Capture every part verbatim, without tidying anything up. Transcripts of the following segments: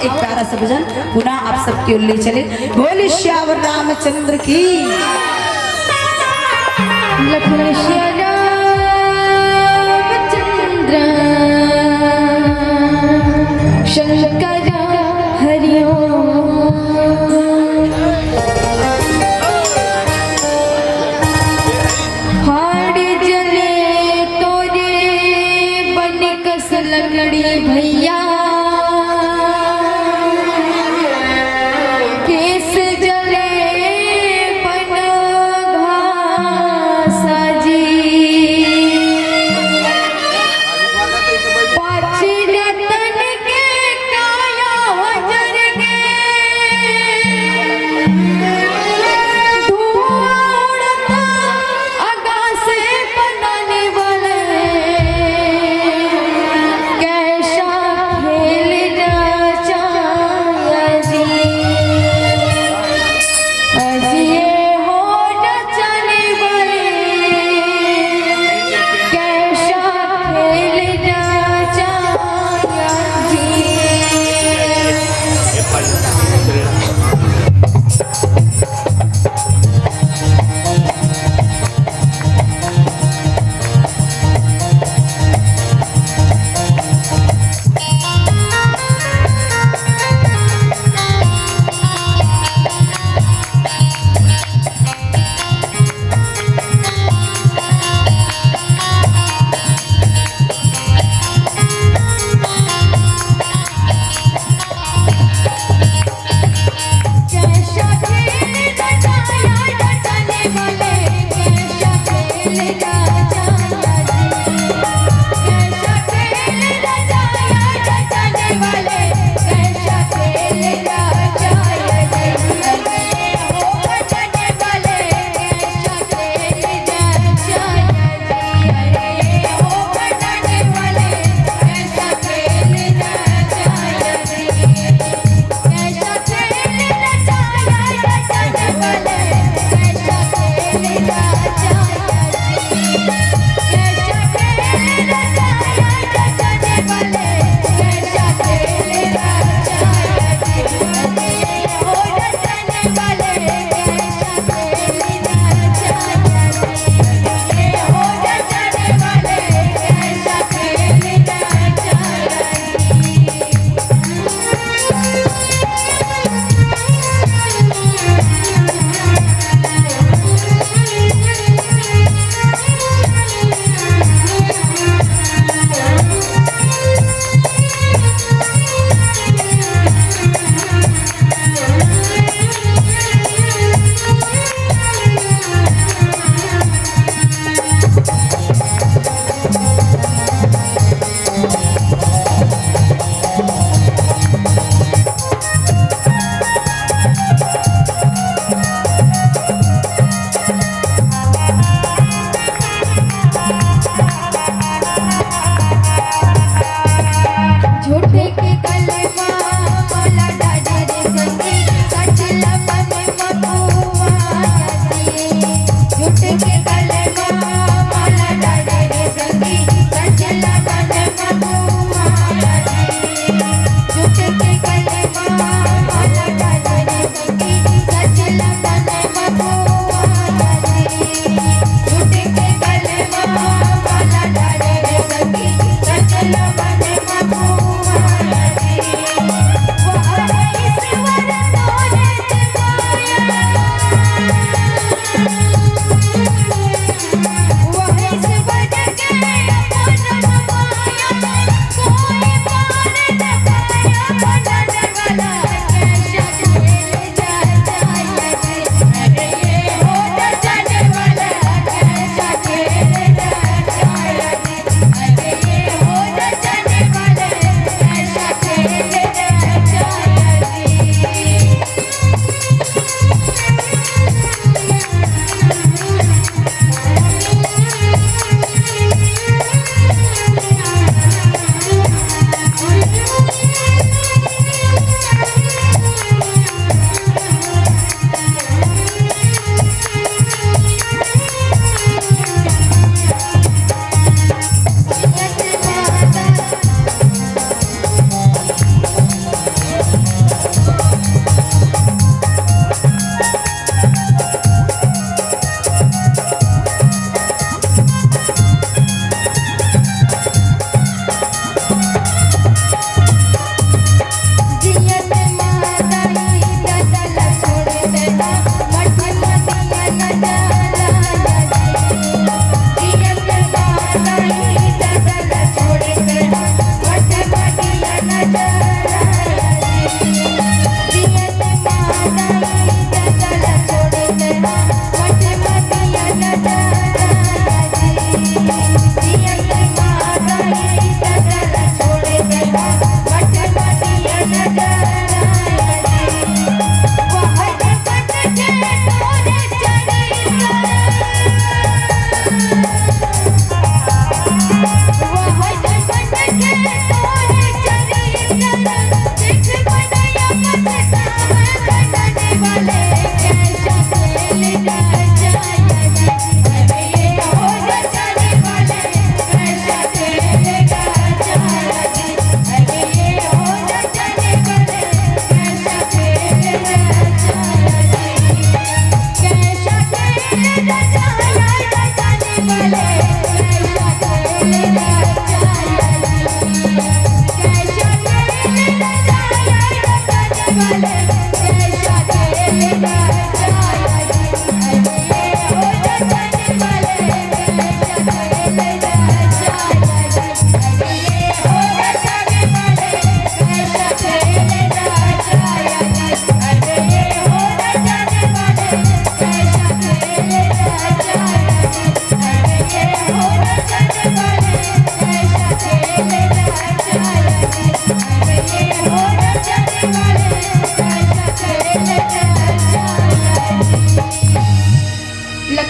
एक प्यारा सा भजन पुनः आप सबके लिए चले। बोले श्यावर रामचंद्र की। लखन श्याम चंद्र शंकर हरिओम। हाड़ जले तोरे बन कस लकड़ी भैया, केस जले बन घासा जी। पाँच रतन के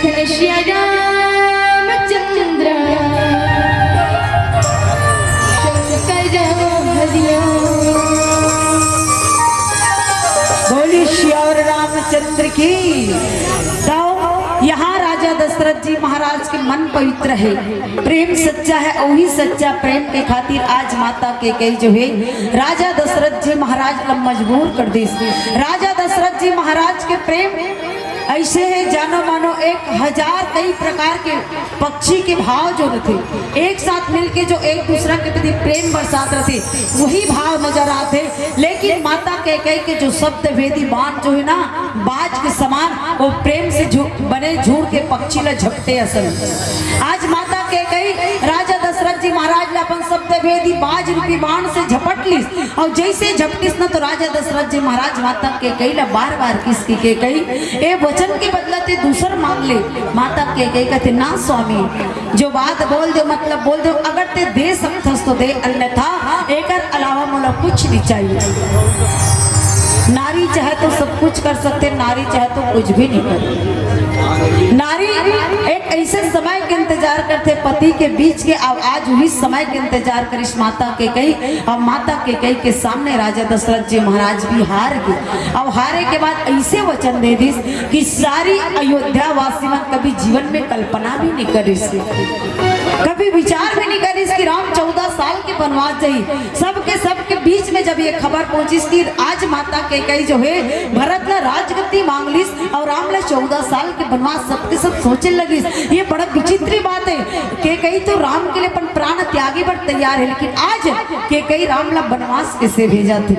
श्री रामचंद्र शंकर हरिया। बोलिए श्री रामचंद्र की। तो यहाँ राजा दशरथ जी महाराज के मन पवित्र है, प्रेम सच्चा है, वही सच्चा प्रेम के खातिर आज माता कैकेयी जो है राजा दशरथ जी महाराज ला मजबूर कर दिस। राजा दशरथ जी महाराज के प्रेम ऐसे है, जानो मानो एक हजार कई प्रकार के पक्षी के भाव जो रथे, एक साथ मिलके जो एक दूसरा के प्रति प्रेम बरसात रथे, वही भाव नजर आथे। लेकिन माता कैकेयी के जो शब्द भेदी बाण जो है ना, बाज के समान, वो प्रेम से झु-, बने झूर के पक्षी ला झपटे असन। आज माता कैकेयी राजा दशरथ जी महाराज ला अपन शब्द भेदी बाज रूपी बाण से झपट लिस, और जैसे झपटिस न तो राजा दशरथ जी महाराज माता कैकेयी ला बार बार किस की कैकेयी, ए वचन के बदला ते दूसर मांग ले। माता कैकेयी कथे, ना स्वामी, जो बात बोल दे, मतलब बोल दे, अगर ते दे सकथस तो दे, अन्यथा एकर अलावा मोला कुछ नहीं चाहिए। नारी चाहे तो सब कुछ कर सकथे, नारी चाहे तो कुछ भी नहीं करे। नारी एक ऐसे समय के इंतजार करथे, पति के बीच के, अब आज उही समय के इंतजार करिस माता कैकेयी। अब माता कैकेयी के सामने राजा दशरथ जी महाराज भी हार गे। अब हारे के बाद ऐसे वचन दे दिस कि सारी अयोध्या वासी मन कभी जीवन में कल्पना भी नहीं करिस, कभी विचार भी नहीं करिस कि राम चौदह साल के वनवास जाही। सबके, सबके बीच में जब ये खबर पहुंचिस कि आज माता कैकेयी जो है भरत ला राजगद्दी मांग लिस और राम ला चौदह साल के वनवास, सबके सब सोचे लगिस, ये बड़ा विचित्र बात है। कैकेयी तो राम के लिए अपन प्राण त्यागे बर तैयार है, लेकिन आज कैकेयी राम ला वनवास कैसे भेजथे?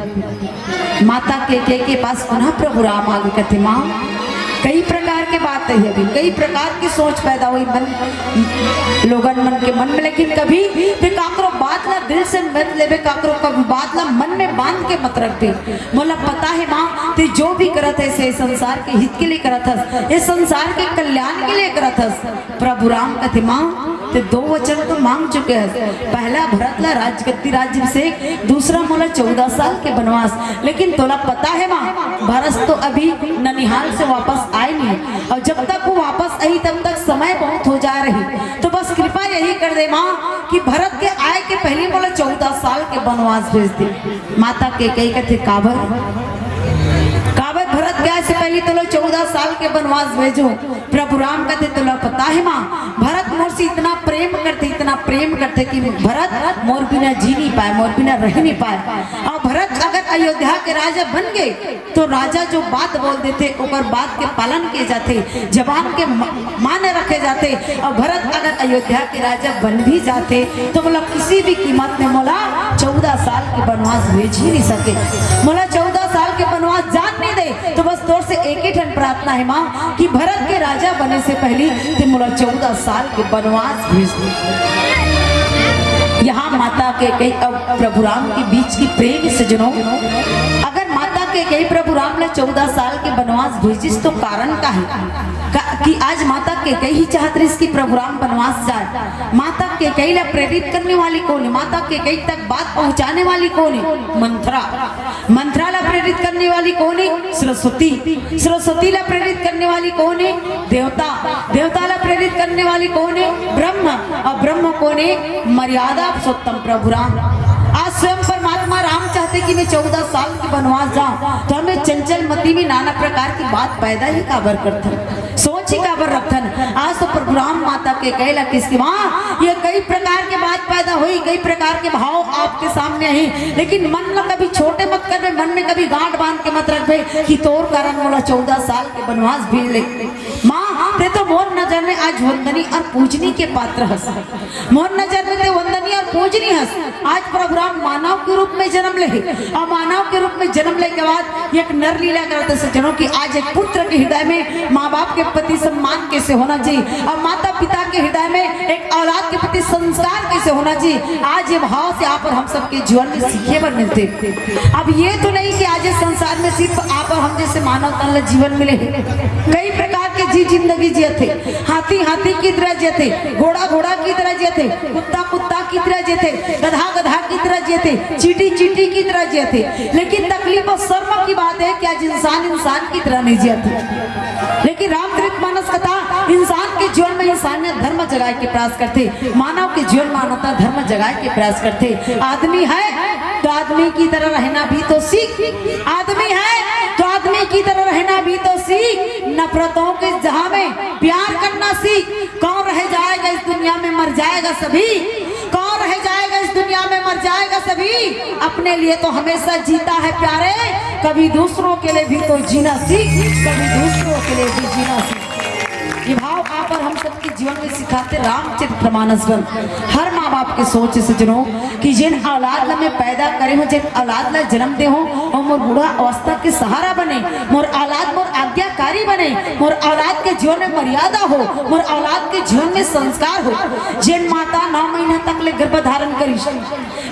माता कैकेयी के पास पुनः प्रभु राम आगे, कथे, माँ, कई प्रकार के बात है अभी, कई प्रकार की सोच पैदा होई मन, लोगन मन के मन में, लेकिन कभी भी काकरो बात ला दिल से मत लेबे, काकरो कभी बात ला मन में बांध के मत रखबे। मोला पता है माँ, ते जो भी करत हस, ये संसार के हित के लिए करत हस, ये संसार के कल्याण के लिए करत हस। प्रभु राम कथे, माँ, ते दो वचन तो मांग चुके हस, पहला भरत ला राजगद्दी, राज्य अभिषेक, दूसरा मोला चौदह साल के वनवास। लेकिन तोला पता है माँ, भरत तो अभी ननिहाल से वापस आए नहीं, और जब तक वो वापस आही तब तक समय बहुत हो जा रही। तो बस कृपा यही कर दे माँ कि भरत के आए के पहले मोला चौदह साल के वनवास भेज दे। माता कैकेयी कथे, काबर, काबर भरत के आए से पहले तोला चौदह साल के वनवास भेजो? प्रभु राम कथे, तोला पता है माँ, भरत मोर से इतना प्रेम करथे, इतना प्रेम करथे कि भरत मोर बिना जी नहीं पाए, मोर बिना रह नहीं पाए। और भरत अगर अयोध्या के राजा बन गए तो राजा जो बात बोल देथे ओकर बात के पालन किए जाथे, जबान के म-, मान्य रखे जाथे। और भरत अगर अयोध्या के राजा बन भी जाथे तो मोला किसी भी कीमत में मोला चौदह साल के वनवास भेज ही नहीं सके। मोला चौदह साल के वनवास जान नहीं दे। तो बस तोर से एक ही ठन प्रार्थना है माँ कि भरत के राजा बने से पहली ते मोला चौदह साल के वनवास भेज दे। यहाँ माता कैकेयी और प्रभु राम के बीच की प्रेम, सजनों, अगर माता कैकेयी प्रभु राम ला चौदह साल के वनवास भेजिस तो कारण का है? का, कि आज माता कैकेयी ही चाहत रहिस कि प्रभु राम वनवास जाए। माता कैकेयी ला प्रेरित करने वाली कौन है? माता कैकेयी तक बात पहुंचाने वाली कौन है? मंथरा। मंथरा ला प्रेरित करने वाली कौन है? सरस्वती। सरस्वती ला प्रेरित करने वाली कौन है? देवता। देवता ला प्रेरित करने वाली कौन है? ब्रह्म। और ब्रह्म कौन है? मर्यादा पुरुषोत्तम प्रभु राम। आज स्वयं परमात्मा राम चाहते कि मैं चौदह साल के वनवास जाऊं, तो हमें चंचल मति में नाना प्रकार की बात पैदा ही काबर करते हैं, सोच ही काबर रखथन। आज तो प्रभु राम माता कैकेयी ला किस कि माँ, ये कई प्रकार के बात पैदा हुई, कई प्रकार के भाव आपके सामने ही, लेकिन मन ला कभी छोटे मत करबे, मन में कभी गांठ बांध के मत रखबे कि तोर कारण मोला चौदह साल के वनवास भेज ले। माँ, ते तो मोर नजर में आज वंदनी और पूजनी के पात्र हस। मोर नजर में ते वंदनीय और पूजनीय हस। आज प्रभु राम मानव के रूप में जन्म ले हे, और मानव के रूप में जन्म ले के बाद एक नर लीला करत हे, सज्जनों, कि आज एक पुत्र के हृदय में माँ बाप के प्रति सम्मान कैसे होना चाहिए, और माता पिता के हृदय में एक औलाद के प्रति संस्कार कैसे होना चाहिए। आज ये भाव से आप और हम सबके जीवन में सीखे बर मिलथे। अब ये तो नहीं कि आज इस संसार में सिर्फ आप और हम जैसे मानव तन ला जीवन मिले हे, कई प्रकार के जी जिंदगी जियत हे। हाथी हाथी की तरह जियत हे, घोड़ा घोड़ा की तरह जियत हे, कुत्ता कुत्ता की तरह जियत हे, गधा गधा की तरह जियत हे, चींटी चींटी की तरह जियत हे। लेकिन तकलीफ और शर्म की बात है कि आज इंसान इंसान की तरह नहीं जियत हे। लेकिन रामचरित मानस कथा इंसान इंसानियत धर्म जगाए के प्रयास करथे, मानव के जीवन मानवता धर्म जगाए के प्रयास करथे। आदमी है तो आदमी की तरह रहना भी तो सीख, आदमी है तो आदमी की तरह रहना भी तो सीख। नफरतों के जहां में प्यार करना सीख। कौन रह जाएगा इस दुनिया में, मर जाएगा सभी। कौन रह जाएगा इस दुनिया में, मर जाएगा सभी। अपने लिए तो हमेशा जीता है प्यारे, कभी दूसरों के लिए भी तो जीना सीख, कभी दूसरों के लिए भी जीना सीख। ये भाव आप और हम सबके जीवन में सिखाथे रामचरित मानस बन। हर माँ बाप के सोच, सज्जनों, कि जेन औलाद ला मैं पैदा करे हूँ, जेन औलाद ला जन्म दे हूँ, और मोर बूढ़ा अवस्था के सहारा बने, मोर औलाद मोर आज्ञाकारी बने, मोर औलाद के जीवन में मर्यादा हो, मोर औलाद के जीवन में संस्कार हो। जेन माता नौ महीना तक ले गर्भ धारण करिस,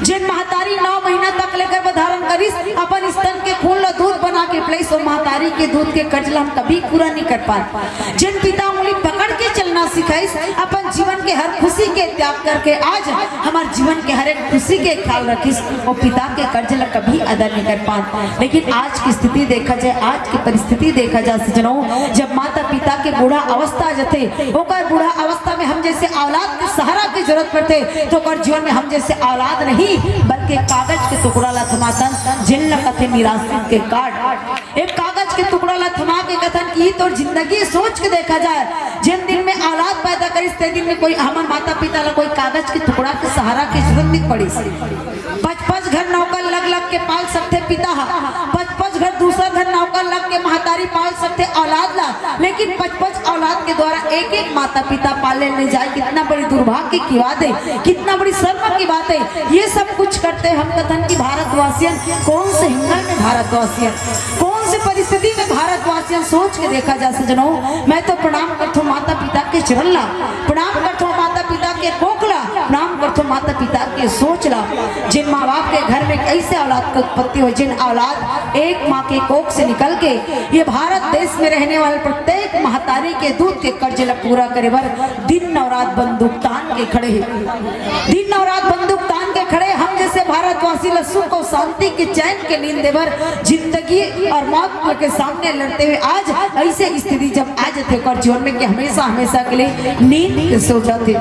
जेन महतारी नौ महीना तक ले गर्भ धारण करिस, अपन स्तन के खून ला दूध बना के पिलाइस, ओ महतारी के दूध के कर्ज ला हम कभी पूरा नहीं कर पाए। जेन पिता उंगली पकड़ के चलना सिखाइस, अपन जीवन के हर खुशी के त्याग करके आज हमार जीवन के हर एक खुशी के ख्याल रखिस, ओ पिता के कर्ज ला कभी अदा नहीं कर पाए। लेकिन आज की स्थिति देखा जाए, आज की परिस्थिति देखा जाए, सज्जनों, जब माता पिता के बूढ़ा अवस्था आ जाथे, ओकर बूढ़ा अवस्था में हम जैसे औलाद के सहारा की जरूरत पड़थे, तो ओकर जीवन में हम जैसे औलाद नहीं, बल्कि कागज के टुकड़ा ला थमाथन, जेन ला कथे निराश्रित के कार्ड। एक कागज के टुकड़ा ला थमा के कथन कि तोर जिंदगी सोच के देखा जाए, जिन दिन में औलाद पैदा करिस, ते दिन में कोई हमर माता पिता ला कोई कागज के टुकड़ा के सहारा के जरूरत नहीं पड़िस। पच पच घर नौकर लग लग के पाल सकथे पिता हा, पच पच घर दूसर घर नौकर लग के महतारी पाल सकथे औलाद ला, लेकिन पच पच औलाद के द्वारा एक एक माता पिता पाले ले जाए, कितना बड़ी दुर्भाग्य की बात है, कितना बड़ी शर्म की बात है। ये सब कुछ करते हम कथन कि भारतवासियन कौन से हिंगल में भारतवासियन, कौन से परिस्थिति में भारतवासियन, सोच के देखा जा सज्जनों। मैं तो प्रणाम करथों माता पिता के चरण ला, प्रणाम करथों माता पिता के कोख ला, प्रणाम करथों माता पिता के सोच ला। जिन माँ बाप के घर में कैसे औलाद के उत्पत्ति हो, जिन औलाद एक माँ के कोख से निकल के ये भारत देश में रहने वाले प्रत्येक महतारी के दूध के कर्ज ला पूरा करे बर दिन और रात बंदूक तान के खड़े हैं। दिन और रात बंदूक तान के खड़े। हम जैसे भारतवासी ला सुख और शांति के चैन के नींद देबर जिंदगी और मौत के सामने लड़ते हुए आज ऐसे स्थिति जब आ जाथे ओकर जीवन में कि हमेशा हमेशा के लिए नींद के सो जाथे।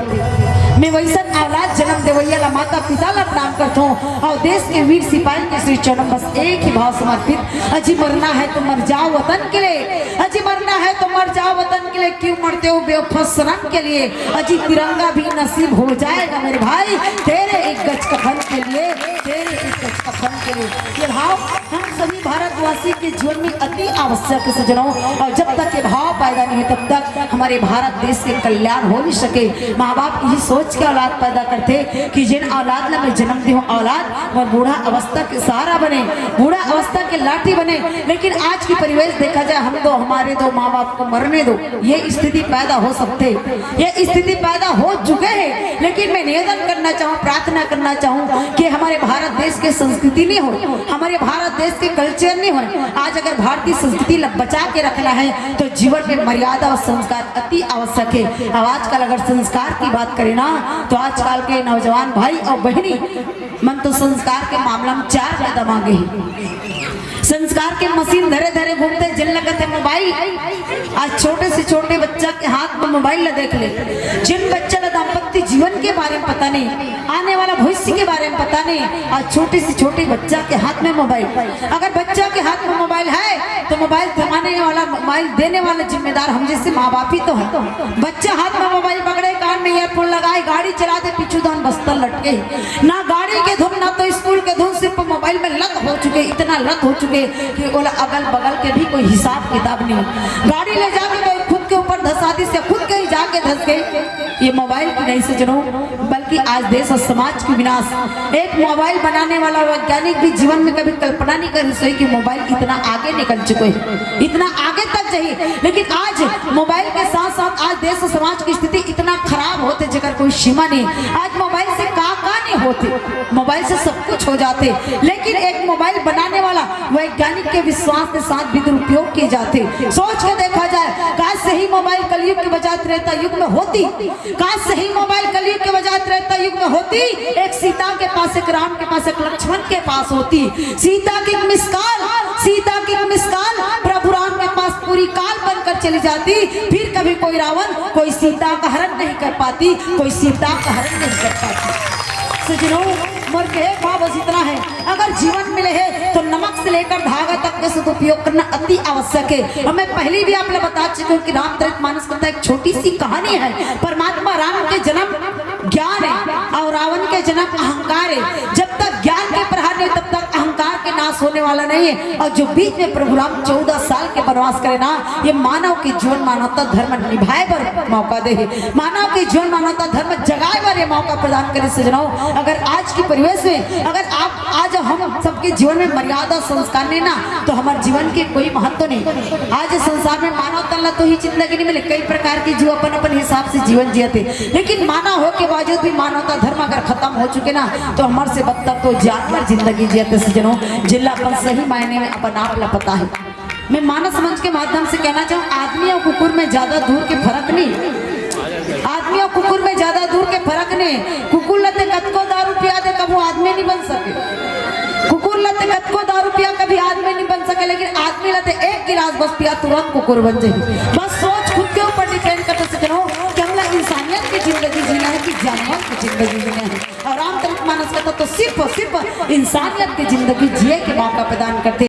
मैं वैसन औलाद जन्म देवैया ला माता पिता ला प्रणाम करथों और देश के वीर सिपाही के श्री चरण बस एक ही भाव समर्पित, अजी मरना है तो मर जाओ वतन के लिए, अजी मरना है तो मर जाओ वतन के लिए, क्यों मरते हो बेवफा सनम के लिए। अजी तिरंगा भी नसीब हो जाएगा मेरे भाई, तेरे एक गज कफन के लिए, तेरे एक गज कफन के लिए। ये भाव हम सभी भारतवासी के जीवन में अति आवश्यक है सज्जनों, और जब तक ये भाव पैदा नहीं है तब तक हमारे भारत देश के कल्याण हो नहीं सके। माँ बाप यही सोच के औलाद पैदा करथे कि जिन औलाद ला मैं जन्म दे हूँ, औलाद और बूढ़ा अवस्था के सहारा बने, बूढ़ा अवस्था के लाठी बने। लेकिन आज की परिवेश देखा जाए, हम दो, हमारे दो माँ बाप को मरने दो, ये स्थिति पैदा हो सकते, ये स्थिति पैदा हो चुके हैं। लेकिन मैं निवेदन करना चाहूँ, प्रार्थना करना चाहूँ कि हमारे भारत देश के संस्कृति नहीं हो, हमारे भारत देश के कल्चर नहीं हो। आज अगर भारतीय संस्कृति ल-, बचा के रखना है तो जीवन में मर्यादा और संस्कार अति आवश्यक है। अब आजकल अगर संस्कार की बात करें ना, तो आजकल के नौजवान भाई और बहनी मन तो संस्कार के मामला में चार कदम आगे है। संस्कार के मशीन धरे धरे घूमते, जिन लगत है मोबाइल। आज छोटे से छोटे बच्चा के हाथ में मोबाइल ला देख ले। जिन बच्चा ला दाम्पत्य जीवन के बारे में पता नहीं, आने वाला भविष्य के बारे में पता नहीं, आज छोटे से छोटे बच्चा के हाथ में मोबाइल। अगर बच्चा के हाथ में मोबाइल है तो मोबाइल थमाने वाला, मोबाइल देने वाला जिम्मेदार हम जैसे माँ बाप ही तो है। बच्चा हाथ में मोबाइल पकड़े, कान में ईयरफोन लगाए, गाड़ी चला दे, पीछू धान बस्तर लटके, ना गाड़ी के धुन ना तो स्कूल के धुन, सिर्फ मोबाइल में लत हो चुके, इतना लत हो चुके कि ओला अगल बगल के भी कोई हिसाब किताब नहीं। गाड़ी ले जाके तो खुद के ऊपर धसा दिस या खुद के ही जाके धस गई। ये मोबाइल की नहीं सज्जनों, बल्कि आज देश और समाज की विनाश। एक मोबाइल बनाने वाला वैज्ञानिक भी जीवन में कभी कल्पना नहीं करिस होही कि मोबाइल इतना आगे निकल चुके है, इतना आगे तक जाही। लेकिन आज मोबाइल के साथ साथ आज देश और समाज की स्थिति इतना खराब होथे जेकर कोई सीमा नहीं। आज मोबाइल से का का नहीं होथे, मोबाइल से सब कुछ हो जाथे। लेकिन एक मोबाइल बनाने वाला वैज्ञानिक के विश्वास के साथ भी दुरुपयोग किए जाथे। सोच के देखा जाए, काश सही मोबाइल कलयुग के बजाय त्रेता युग में होती, काश सही मोबाइल कलयुग के बजाय त्रेता युग में होती। एक सीता के पास, एक राम के पास, एक लक्ष्मण के पास होती। सीता की एक मिस कॉल, सीता की एक मिस कॉल प्रभु राम के पास पूरी काल बनकर चली जाती, फिर कभी कोई रावण, कोई सीता का हरण नहीं कर पाती, कोई सीता का हरण नहीं कर पाती। सजनों, मोर कहे भाव बस इतना है, अगर जीवन मिले है तो नमक से लेकर धागा तक के सदुपयोग करना अति आवश्यक है। और मैं पहले भी आप लोग बता चुकी हूँ कि रामचरित मानस कथा एक छोटी सी कहानी है। परमात्मा राम के जन्म ज्ञान है और रावण के जन्म अहंकार है। जब तक ज्ञान के प्रहार नहीं, तब तक अहंकार के नाश होने वाला नहीं है। और जो बीच में प्रभु राम चौदह साल के वनवास करे ना, ये मानव के जीवन मानवता धर्म निभाए बर मौका दे है, मानव के जीवन मानवता धर्म जगाए बर ये मौका प्रदान करे। सजनों, अगर आज की परिवेश में अगर आप आज हम सबके जीवन में मर्यादा संस्कार नहीं ना, तो हमारे जीवन के कोई महत्व नहीं। आज संसार में मानव तन ला तो ही जिंदगी नहीं मिले, कई प्रकार के जीव अपन अपन हिसाब से जीवन जियत है, लेकिन मानव हो के बावजूद भी मानवता धर्म अगर खत्म हो चुके ना, तो हमारे से बदतर तो जानवर जिंदगी जियत है। सजनों, जिला अपन सही मायने में अपन आप ला पता है। मैं मानस मंच के माध्यम से कहना चाहूँ, आदमी और कुकुर में ज्यादा दूर के फर्क नहीं, आदमी और कुकुर में ज्यादा दूर के फर्क नहीं। कुकुर ला ते कतको दारू पिया दे, कभू आदमी नहीं बन सके। कुकुर ला ते कतको दारू पिया, कभी आदमी नहीं बन सके, लेकिन आदमी ला ते एक गिलास बस पिया, तुरंत कुकुर बन जाए। बस सोच खुद के ऊपर डिपेंड करते। सजनों, कि हम लोग इंसानियत की जिंदगी जीना है कि जानवर की जिंदगी जीना है। और रामचरित मानस का तो, तो सिर्फ सिर्फ इंसानियत की जिंदगी जिए के मौका प्रदान करते।